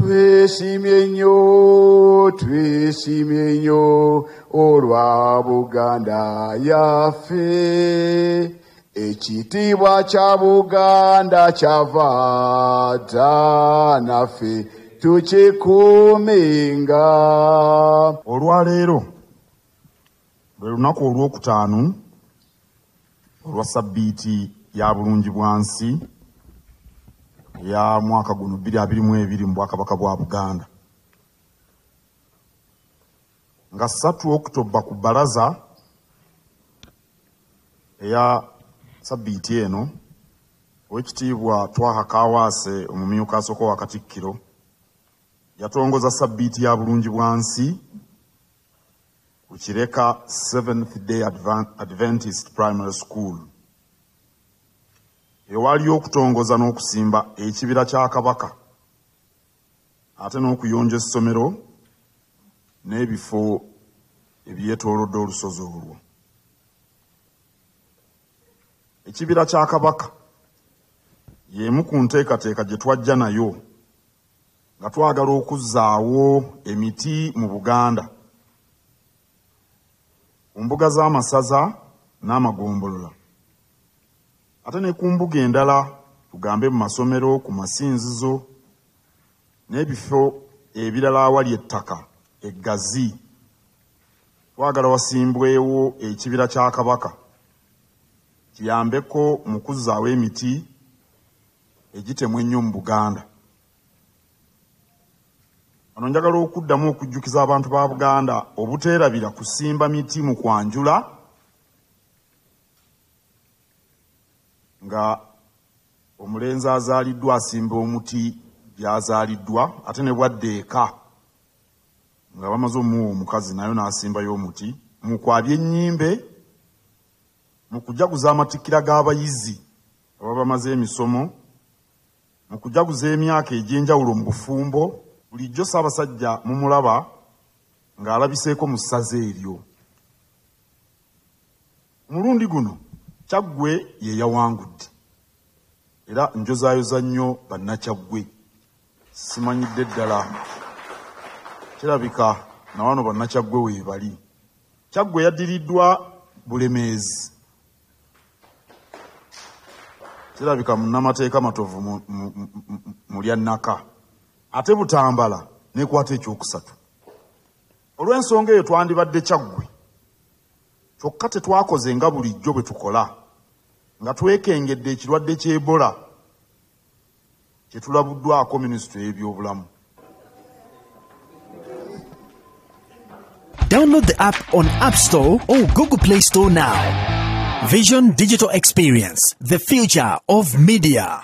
Twesiimye nnyo, twesiimye nnyo olwa Buganda yaffe. Ekitiibwa kya Buganda kyava dda naffe tukikuumenga. Olwaleero lwe lunaku olwokutaano olwa sabbiiti ya bulungi bwansi ya mwaka guno 2022 mu Bwakabaka bwa Buganda, nga 3 Oktoba ku bbalaza eya sabbiiti eno, Oweekitiibwa Twaha Kaawaase omumyuka asooka wa Katikkiro yatongoza sabbiiti ya bulungi bwansi ku Kireka Seventh Day Adventist Primary School. Ewaliyo okutongoza n'okusimba ekibira kya Kabaka ate n'okuyonja essomero n'ebifo ebyetoolodde olusozi olwo. Ekibira kya Kabaka y'emu ku nteekateeka gye twajja nayo nga twagala okuzzaawo emiti mu Buganda ku mbuga z'amasaza n'amagombolola, ate ne ku mbuga endala, tugambe mu masomero, ku masinzizo n'ebifo ebirala awali ettaka eggazi. Twagala wasimbwewo ekibira kya Kabaka kiyambeko mu kuzzaawo emiti egitemwa ennyo mu Buganda. Wano njagala okuddamu okujjukiza abantu ba Buganda obuteerabira kusimba miti mu kwanjula, nga omulenzi azaaliddwa asimba omuti gy'azaaliddwa, ate ne bwadda eka nga bamaze omuwa omukazi nayo n'asimbayo omuti, mu kwabya ennyimbe, mu kujaguza amatikkira g'abayizi ababa bamaze emisomo, mu kujaguza emyaka egy'enjawulo mu bufumbo. Bulijjo Ssaabasajja mumulaba ng'alabiseeko mu ssaza eryo. Omulundi guno Kyaggwe ye yawangudde, era njozaayoza nnyo bannakyaggwe. Simanyidde ddala, kirabika na wano bannakyaggwe weebali. Kyaggwe yaddiriddwa Bulemeezi, kirabika munnamateeka Matovu Mulyannaka, ate Butambala n'ekwata ekyokusatu. Olw'ensonga eyo twandibadde Kyaggwe, kyokka tetwakoze nga bulijjo bwe tukola, nga twekengedde ekirwadde ky'Ebola kye tulabuddwako minisitule y'ebyobulamu. Download the app on App Store or Google Play Store now. Vision Digital Experience, the future of media.